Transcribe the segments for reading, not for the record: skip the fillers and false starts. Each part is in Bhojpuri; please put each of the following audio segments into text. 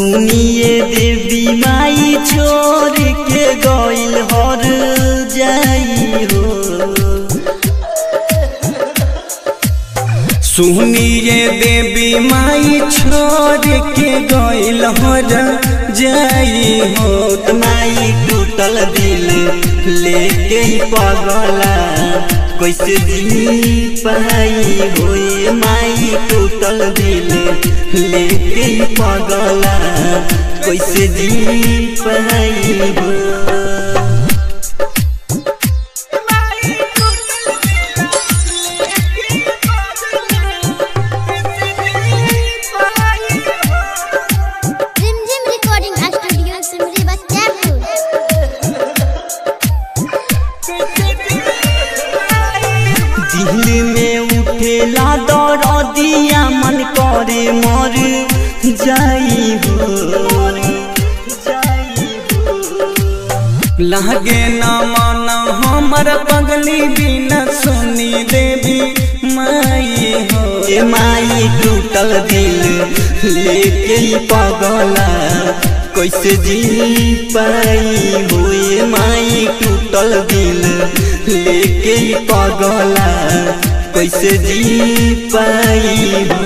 सुनिए देवी माई छोड़ के गइल हर जाई हो। सुनिए देवी माई छोड़ के गइल हर जाई हो। माई टूटल दिल लेके पगला कैसे जी पाई हो। माई टूटल दिल लेके पगला कैसे जी पाई हो। रिमझिम रिकॉर्डिंग स्टूडियो सिमरी बच्चापुर। दिल में उठेला दरदिया मन करे मर जाई हो। लागे न मन हमर पगली बिना सुनी देवी माई हो। ए माई टूटल दिल लेके पगला कैसे जी पाई हो। ए माई टूटल दिल लेके पगला कैसे जी पाई हो।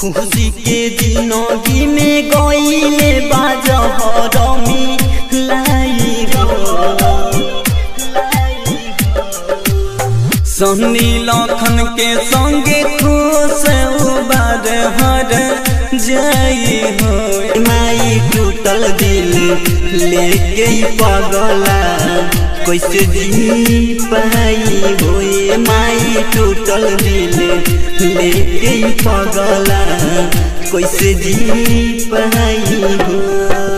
खुशी के जिनगी में गईले बाजहर में लाई हो। सन्नी लखन के संगे खुश उबार हर जाई हो। माई टूटल दिल लेके पगला कैसे जी पाई हो। माई टूटल दिल लेके पगला कैसे जी पाई हो।